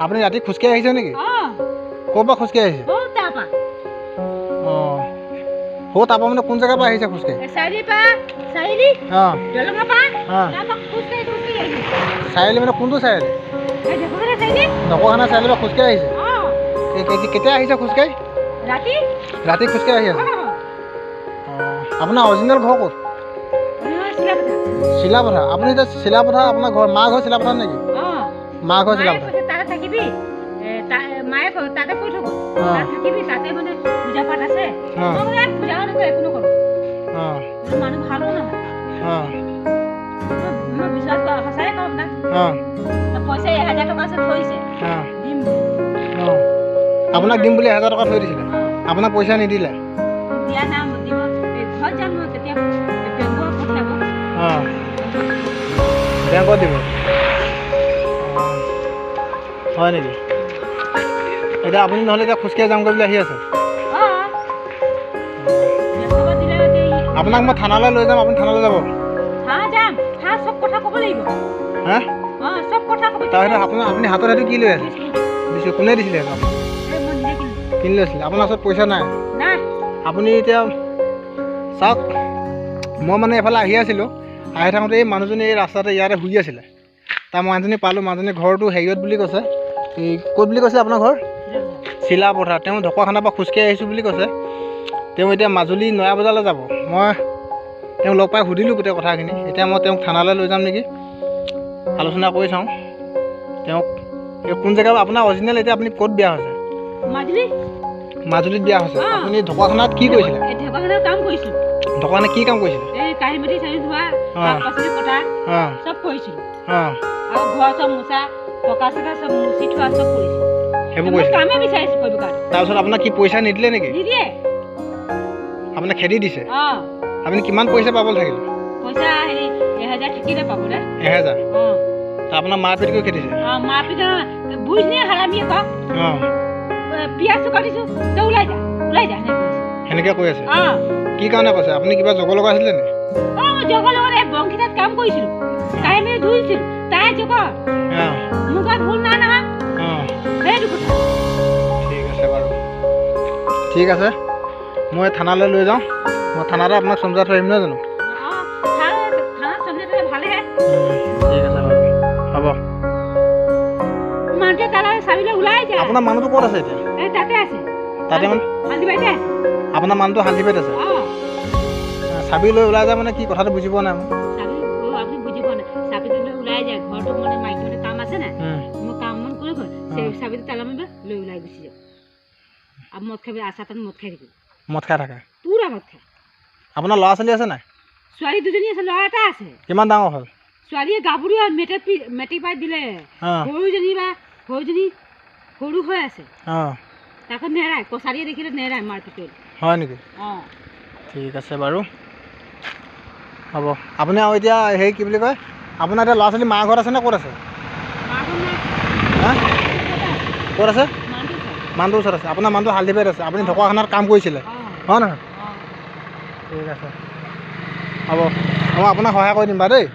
আপুনি ৰাতি খোজকাঢ়ি আহিছে নেকি? ক'ৰ পৰা খোজকাঢ়ি আহিছে? অঁ, সৌ তাৰপৰা মানে কোন জেগাৰ পৰা আহিছে খোজকাঢ়ি? চাৰিআলি মানে কোনটো চাৰিআলি? ঢকুৱাখানা চাৰিআলিৰ পৰা খোজকাঢ়ি আহিছে? কেতিয়া আহিছে খোজকাঢ়ি? ৰাতি খোজকাঢ়ি আহি আছে। অঁ, আপোনাৰ অৰিজিনেল ঘৰ ক'ত? চিলাপথাৰ। আপুনি এতিয়া চিলাপথাৰ, আপোনাৰ ঘৰ, মা ঘৰ চিলাপথাৰ নেকি? মা ঘৰ চিলাপথাৰ। আপোনাক দিম বুলি 1000 টকা থৈ দিছিলে, আপোনাক পইচা নিদিলে? অঁ, বেংকত দিব। হয় নেকি? এতিয়া আপুনি নহ'লে এতিয়া খোজকাঢ়ি যামগৈ বুলি আহি আছে? আপোনাক মই থানালৈ লৈ যাম, আপুনি থানালৈ যাব? হা? তাৰপিছত আপুনি হাতত সেইটো কি লৈ আছে? দিছোঁ। কোনে দিছিলে সেইটো আপোনাক? কিনি লৈছিলে। আপোনাৰ ওচৰত পইচা নাই? আপুনি এতিয়া চাওক, মই মানে এইফালে আহি আছিলোঁ, আহি থাকোঁতে এই মানুহজনী এই ৰাস্তাতে ইয়াতে শুই আছিলে। তাৰ মানুহজনী পালোঁ, মানুহজনী ঘৰটো হেৰিয়ত বুলি কৈছে। এই ক'ত বুলি কৈছে আপোনাৰ ঘৰ? চিলাপথাৰ। তেওঁ ঢকুৱাখানাৰ পৰা খোজকাঢ়ি আহিছোঁ বুলি কৈছে। তেওঁ এতিয়া মাজুলী নয়া বজাৰলৈ যাব। মই তেওঁক লগ পাই সুধিলোঁ গোটেই কথাখিনি। এতিয়া মই তেওঁক থানালৈ লৈ যাম নেকি, আলোচনা কৰি চাওঁ তেওঁক। এই কোন জেগা আপোনাৰ অৰিজিনেল? এতিয়া আপুনি ক'ত বিয়া হৈছে? মাজুলীত বিয়া হৈছে। আপুনি ঢকুৱাখানাত কি কৰিছিলে? ঢকুৱাখানাত কি কাম কৰিছিলে? সেইবোৰ কৰিছিলে। তাৰপিছত আপোনাক কি পইচা নিদিলে নেকি? আপোনাক খেদি দিছে? আপুনি কিমান পইচা পাবলৈ থাকিলে? 1000। আপোনাৰ মাৰপিট কৰি খেদিছে? সেনেকে কৈ আছে? কি কাৰণে কৈছে? আপুনি কিবা জগৰ লগাইছিলে নেকি? ঠিক আছে বাৰু, ঠিক আছে। মই থানালৈ লৈ যাওঁ, মই থানাতে আপোনাক চমজাই থৈ আহিম, নহয় জানো? ঠিক আছে বাৰু, হ'ব। আপোনাৰ মানুহটো ক'ত আছে এতিয়া? তাতে মানে আপোনাৰ মানুহটো হালধিবাৰীত আছে। চাবি লৈ ওলাই যায় মানে কি কথাটো বুজি পোৱা নাই মই। মদ খাই থাকে? আপোনাৰ ল'ৰা ছোৱালী আছে নাই? ছোৱালী দুজনী আছে, ল'ৰা এটা আছে। কিমান ডাঙৰ হ'ল? ছোৱালীয়ে গাভৰু হ'ল, মেট্ৰিক পাই দিলে। সৰুজনী বা সৰুজনী সৰু হৈ আছে, তাকো নেৰাই, কছাৰীয়ে দেখিলে নেৰাই মাৰপিট। হয় নেকি? অঁ, ঠিক আছে বাৰু, হ'ব। আপুনি আৰু এতিয়া হেৰি কি বুলি কয়, আপোনাৰ এতিয়া ল'ৰা ছোৱালী মা ঘৰত আছে নে ক'ত আছে? হা, ক'ত আছে? মানুহটোৰ ওচৰত আছে। আপোনাৰ মানুহটো হালধিবাৰীত আছে। আপুনি ঢকুৱাখানাত কাম কৰিছিলে, হয় নহয়? ঠিক আছে, হ'ব। মই আপোনাক সহায় কৰি দিম বাৰু দেই।